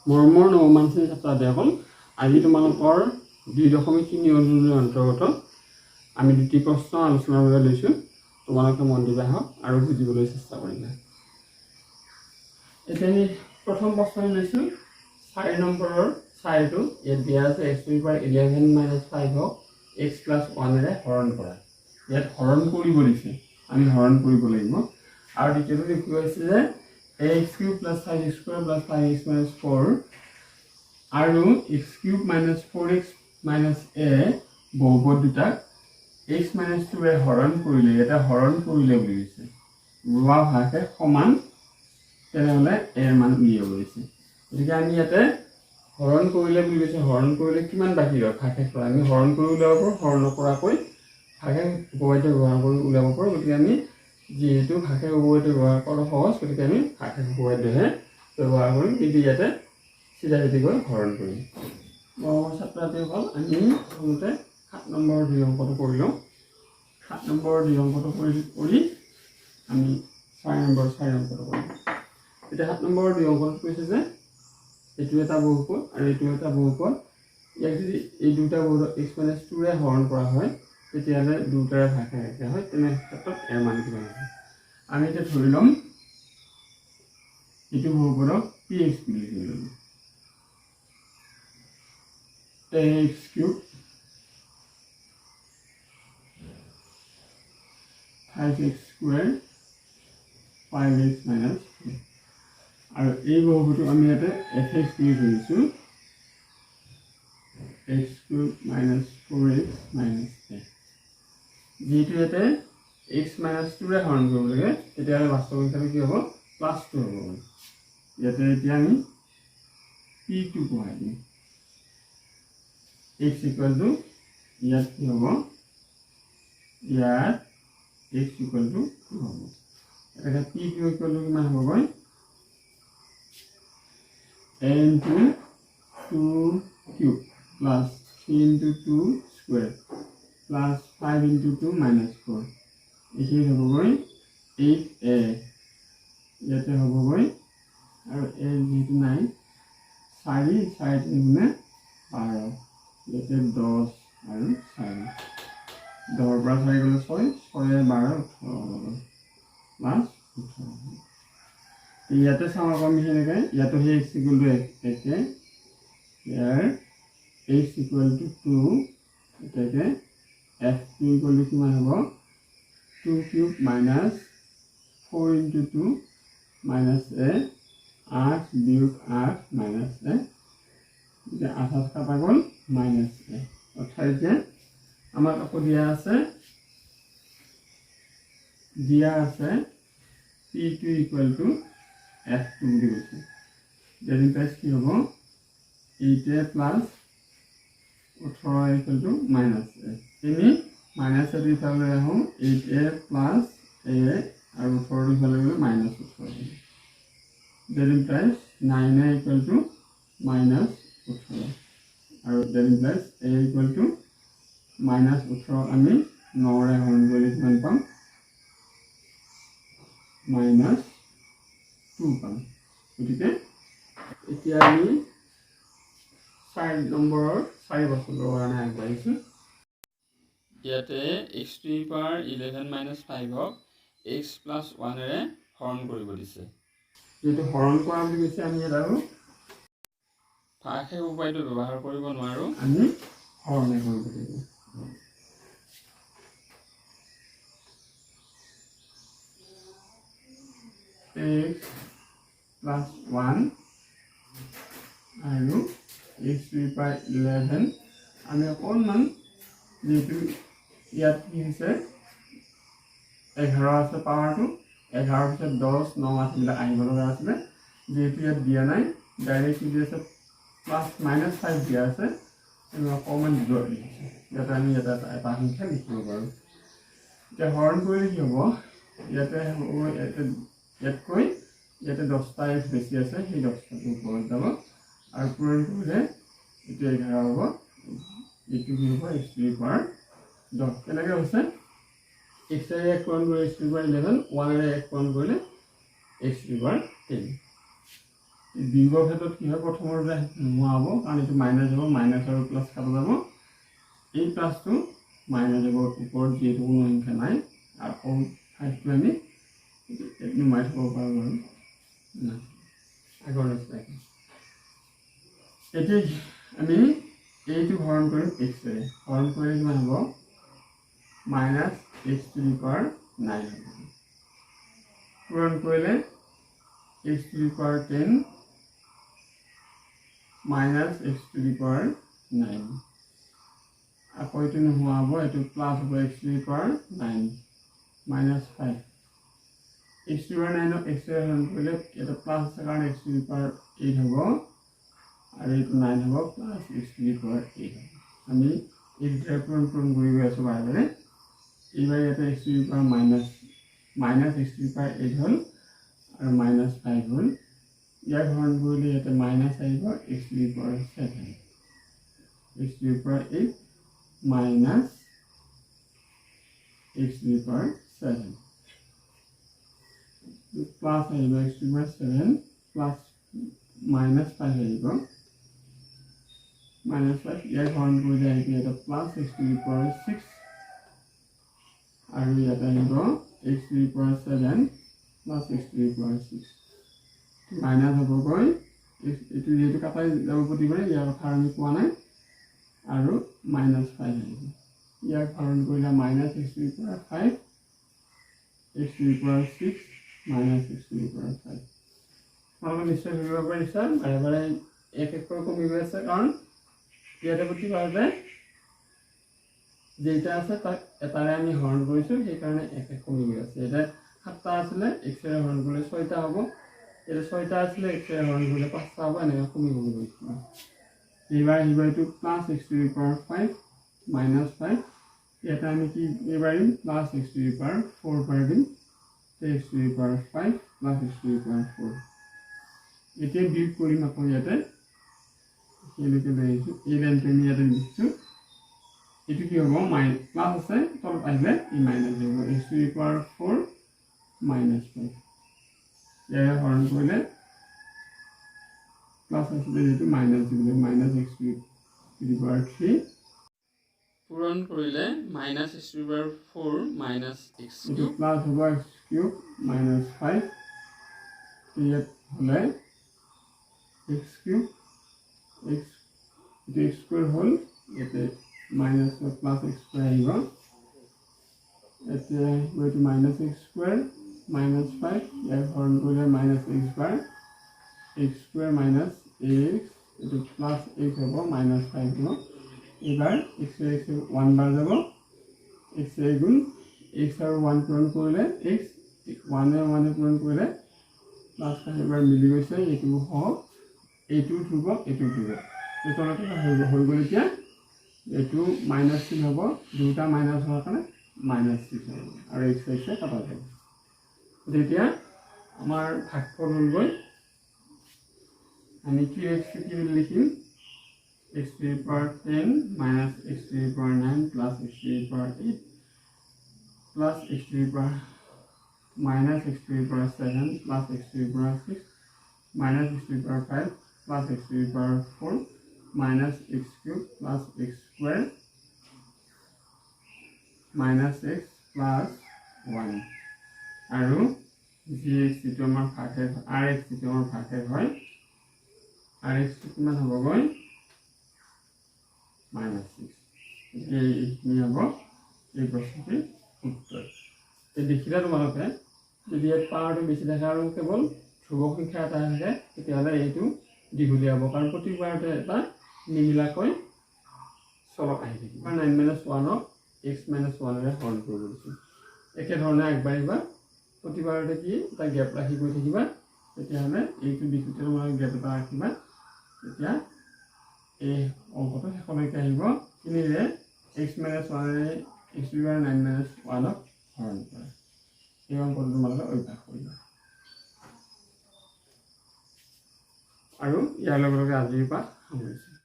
মৰমৰ নৱমান শ্ৰেণীৰ ছাত্ৰ ছাত্ৰীসকল, আজি তোমালোকৰ 2.3 অনুশীলনীৰ অন্তৰ্গত আমি দুটি প্ৰশ্ন আলোচনাৰ বাবে লৈছোঁ। তোমালোকে মন দিবা হওক আৰু বুজিবলৈ চেষ্টা কৰিবা। এতিয়া আমি প্ৰথম প্ৰশ্ন লৈছোঁ 4 নম্বৰৰ 4টো। ইয়াত দিয়া আছে x to power 11 minus ফাইভক x plus ওৱানেৰে হৰণ কৰা। ইয়াত হৰণ কৰিব দিছে, আমি হৰণ কৰিব লাগিব। আৰু দ্বিতীয়টো দেখুৱাইছে যে a x cube plus five x square plus five x minus four আৰু x cube minus four x minus a বহুপদ দুটাক এক্স মাইনাছ টুৰে হৰণ কৰিলে, ইয়াতে হৰণ কৰিলে বুলি কৈছে, ৰোৱা ভাগশেষ সমান, তেনেহ'লে এৰ মান উলিয়াব দিছে। গতিকে আমি ইয়াতে হৰণ কৰিলে বুলি কৈছে। হৰণ কৰিলে কিমান বাকী ৰয় ভাগশেষ ৰয়, আমি হৰণ কৰি উলিয়াব পাৰোঁ, হৰণ নকৰাকৈ ভাগশেষ উপপাদ্য ব্যৱহাৰ কৰি উলিয়াব পাৰোঁ। গতিকে আমি যিহেতু ভাগশেষ উপপাদ্য ব্যৱহাৰ কৰাটো সহজ, গতিকে আমি ভাগশেষ উপপাদ্যহে ব্যৱহাৰ কৰিম, কিন্তু ইয়াতে চিধা চিধিকৈ হৰণ কৰিম। মৰমৰ ছাত্ৰ ছাত্ৰীসকল, আমি প্ৰথমতে 7 নম্বৰ 2 অংকটো কৰি লওঁ। 7 নম্বৰ 2 অংকটো কৰি কৰি আমি 4 নম্বৰ 4 অংকটো কৰিম। এতিয়া 7 নম্বৰ 2 অংকটোত কৈছে যে এইটো এটা বহুপদ আৰু এইটো এটা বহুপদ। ইয়াক যদি এই দুটা বহুপদ এক্স মাইনাছ টুৰে হৰণ কৰা হয়, তেতিয়াহ'লে দুটাৰে ভাগশেষ একে হয়, তেনে ক্ষেত্ৰত এৰ মান কিমান হ'ব? আমি এতিয়া ধৰি ল'ম এইটো বহুপদক পি এক্স বুলি ধৰি ল'লোঁ, x cube five x square five x minus। আৰু এই বহুপদটো আমি ইয়াতে এফ এক্স বুলি ধৰিছোঁ, x cube minus four x minus a। যিহেতু ইয়াতে এক্স মাইনাছ টুৰে হৰণ কৰিব লাগে, তেতিয়াহ'লে বাস্তৱ সংখ্যাটো কি হ'ব? প্লাছ টু হ'ব। ইয়াতে এতিয়া আমি পি টু বহাই দিম। এক্স ইকুৱেল টু ইয়াত কি হ'ব? ইয়াত এক্স ইকুৱেল টু টু হ'ব। এতিয়া পি টু ইকুৱেল টু কিমান হ'বগৈ? A into two cube plus three into two square plus five into two minus four। এইখিনি হ'বগৈ এইট এ, ইয়াতে হ'বগৈ আৰু এ যিহেতু নাই, চাৰি চাৰি তিনি গুণে 12, ইয়াতে 10 আৰু চাৰি, 10ৰ পৰা চাৰি গ'লে ছয়, ছয়ে 12 18 হ'বগৈ, প্লাছ 18। ইয়াতে চাওঁ আকৌ আমি সেনেকৈ, ইয়াতো সেই এক্স ইকুৱেল টু একে, ইয়াৰ এক্স ইকুৱেল টু টু। এতেকে এফ টু ইকুৱেল টু কিমান হ'ব? Two cube minus four into two minus a, 8 বিয়োগ 8 মাইনাছ এ। এতিয়া 8 8 কাটা গ'ল, মাইনাছ এ। অৰ্থাৎ এতিয়া আমাক আকৌ দিয়া আছে P two equal to F two বুলি কৈছে। That implies কি হ'ব? Eight a plus 18 equal to minus a. আমি মাইনাছ এটো ইফালে লৈ আহোঁ, এইট এ প্লাছ এ আৰু 18টো ইফালে গ'লে minus 18। That implies nine a equal to minus 18 আৰু that implies a equal to minus 18। আমি নৰে হৰণ কৰিলে কিমান পাম? মাইনাছ টু পাম। গতিকে এতিয়া আমি 4 নম্বৰৰ 4 বছৰৰ কাৰণে আগবাঢ়িছোঁ। ইয়াতে x to power 11 minus ফাইভক x plus ওৱানেৰে হৰণ কৰিব দিছে। যিহেতু হৰণ কৰা বুলি কৈছে, আমি ইয়াত আৰু ভাগশেষ উপায়টো ব্যৱহাৰ কৰিব নোৱাৰোঁ, আমি হৰণে কৰিব লাগিব। এক্স প্লাছ ওৱান আৰু এক্স টু পাৱাৰ 11। আমি অকণমান যিহেতু ইয়াত কি হৈছে, 11 আছে পাৱাৰটো, 11ৰ পিছত 10, 9, 8 এইবিলাক আহিব লগা আছিলে। যিহেতু ইয়াত দিয়া নাই, ডাইৰেক্ট কি দি আছে? প্লাছ মাইনাছ ফাইভ দিয়া আছে। আমি অকণমান দূৰত লিখিছোঁ যাতে আমি ইয়াতে এটা সংখ্যা লিখিব পাৰোঁ। এতিয়া হৰণ কৰিলে কি হ'ব? ইয়াতে হ'ব, ইয়াতে ইয়াতকৈ ইয়াতে 10টা এক্স বেছি আছে, সেই 10টাটো ওপৰত যাব আৰু পূৰণ কৰিলে এইটো 11 হ'ব। এইটো কি হ'ব? X to power 10। কেনেকৈ হৈছে? এক্সেৰে এক পূৰণ কৰিলে এক্স টু পাৱাৰ 11, ওৱানেৰে এক পূৰণ কৰিলে এক্স টু পাৱাৰ 10। বিয়োগৰ ক্ষেত্ৰত কি হয়, প্ৰথমতে নোহোৱা হ'ব, কাৰণ এইটো মাইনাছ হ'ব, মাইনাছ আৰু প্লাছ কাটা যাব। এই প্লাছটো মাইনাছ যাব, ওপৰত যিহেতু কোনো সংখ্যা নাই। আকৌ 5টো আমি নুমাই থ'ব পাৰোঁ বাৰু, নাই আগৰ নিচিনাকৈ। এতিয়া আমি এইটো হৰণ কৰিম এক্সেৰে, হৰণ কৰিলে কিমান হ'ব, minus x to the power 9 হ'ব। পূৰণ কৰিলে x to the power 10 minus x to the power 9, আকৌ এইটো নোহোৱা হ'ব, এইটো প্লাছ হ'ব x to the power 9 minus 5। X to the power 9ক এক্সেৰে হৰণ কৰিলে ইয়াতে প্লাছ আছে কাৰণে এক্স টু the power 8 হ'ব, আৰু এইটো 9 হ'ব, plus x to the power 8 হ'ব। আমি এই দুটাৰে পূৰণ পূৰণ কৰি গৈ আছোঁ বাৰে বাৰে। এইবাৰ ইয়াতে x to the power minus minus x to the power 8 হ'ল আৰু মাইনাছ 5 হ'ল। ইয়াক হৰণ কৰিলে ইয়াতে মাইনাছ আহিব x to the power 7, x to the power 8 minus x to the power 7 plus আহিব x to the power 7 plus minus 5 আহিব, মাইনাছ 5। ইয়াক হৰণ কৰিলে আহিব ইয়াতে plus x to the power 6 আৰু ইয়াতে আহিব x to the power 7 plus x to the power 6 minus হ'বগৈ। এইটো যিহেতু কাটাই যাব প্ৰতিবাৰে, ইয়াৰ কথা আমি কোৱা নাই, আৰু মাইনাছ 5 আহিব। ইয়াক হৰণ কৰিলে minus x to the power 5 x to the power 6 minus x to the power 5। তোমালোকে নিশ্চয় ধৰিব পাৰিছা, বাৰে বাৰে এক এককৈ কমি গৈ আছে, কাৰণ ইয়াতে প্ৰতিবাৰতে যেইটা আছে তাক এটাৰে আমি হৰণ কৰিছোঁ, সেইকাৰণে এক এক কমি গৈ আছে। এতিয়া 7টা আছিলে, এক্সেৰে হৰণ কৰিলে 6টা হ'ব, এতিয়া 6টা আছিলে, এক্সেৰে হৰণ কৰিলে 5টা হ'ব, এনেকৈ কমি কমি গৈছে। এইবাৰ আহিব এইটো plus x to the power 5 minus 5, ইয়াতে আমি কি পাৰিম, plus x to the power 4 পাৰিম, x to the power 5 plus x to the power 4। এতিয়া বিয়োগ কৰিম আকৌ ইয়াতে, সেইলৈকে লৈ আহিছোঁ, এই লাইনটো আমি ইয়াতে লিখিছোঁ। এইটো কি হ'ব, প্লাছ আছে, তলত আহিলে ই মাইনাছ হ'ব, x to the power 4 minus 5। ইয়াৰে হৰণ কৰিলে প্লাছ আছিলে যিটো মাইনাছ দিব লাগিব, minus x to the power 3। পূৰণ কৰিলে minus x to the power 4 minus x এইটো কিউব প্লাছ হ'ব এক্স কিউব মাইনাছ 5, ইয়াত হ'লে এক্স কিউব এক্স, এইটো এক্স স্কুৱেৰ হ'ল, ইয়াতে মাইনাছ প্লাছ এক্স স্কুৱেৰ আহিব। এতিয়া আহিব এইটো মাইনাছ এক্স স্কুৱেৰ মাইনাছ 5, ইয়াক হৰণ কৰিলে মাইনাছ এক্স বাৰ এক্স স্কুৱেৰ মাইনাছ এক্স, এইটো প্লাছ এক্স হ'ব, মাইনাছ 5 হ'ব। এইবাৰ এক্স এক্স 1 বাৰ যাব, এক্স গুণ এক্স আৰু 1 পূৰণ কৰিলে এক্স, 1-এ 1-এ পূৰণ কৰিলে প্লাছ 5 এবাৰ মিলি গৈছে, এইটো সহ এইটো ধ্ৰুৱক এইটো ধ্ৰুৱক, এই তলতে হৈ গ'ল। এতিয়া এইটো মাইনাছ 6 হ'ব, দুটা মাইনাছ হোৱাৰ কাৰণে মাইনাছ 6 হ'ব, আৰু এক্স এক্সে কটা যাব। তেতিয়া আমাৰ ভাগফল হ'লগৈ, আমি কি এক্স কি বুলি লিখিম, x to the power 10 minus x to the power 9 plus x to the power 8 plus x to the power minus x to the power 7 plus x to the power 6 minus x to the power 5 plus x to the power 4 minus x cube plus x square minus x plus 1। আৰু G x যিটো আমাৰ ভাগশেষ, R X যিটো আমাৰ ভাগশেষ হয়, R এক্সটো কিমান হ'বগৈ, মাইনাছ 6। গতিকে এইখিনি হ'ব এই প্ৰশ্নটিৰ উত্তৰ। এই দেখিলা তোমালোকে, যদি ইয়াত পাৱাৰটো বেছি থাকে আৰু কেৱল ধ্ৰুৱক সংখ্যা এটা থাকে, তেতিয়াহ'লে এইটো দীঘলীয়া হ'ব, কাৰণ প্ৰতিবাৰতে এটা নিমিলাকৈ চলক আহি থাকিব। 9 মাইনাছ 1ক এক্স মাইনাছ 1-এৰে হৰণ কৰিব দিছোঁ। একেধৰণে আগবাঢ়িবা, প্ৰতিবাৰতে কি এটা গেপ ৰাখি গৈ থাকিবা, তেতিয়াহ'লে এইটো লিখোঁতে তোমালোকে গেপ এটা ৰাখিবা, তেতিয়া এই অংকটো শেষলৈকে আহিব। তিনিৰে এক্স মাইনাছ 1-এৰে এক্স টু পাৱাৰ 9 মাইনাছ 1ক হৰণ কৰা। এই অংকটো তোমালোকে অভ্যাস কৰিবা। আৰু ইয়াৰ লগে লগে আজিৰ পাঠ সামৰিছোঁ।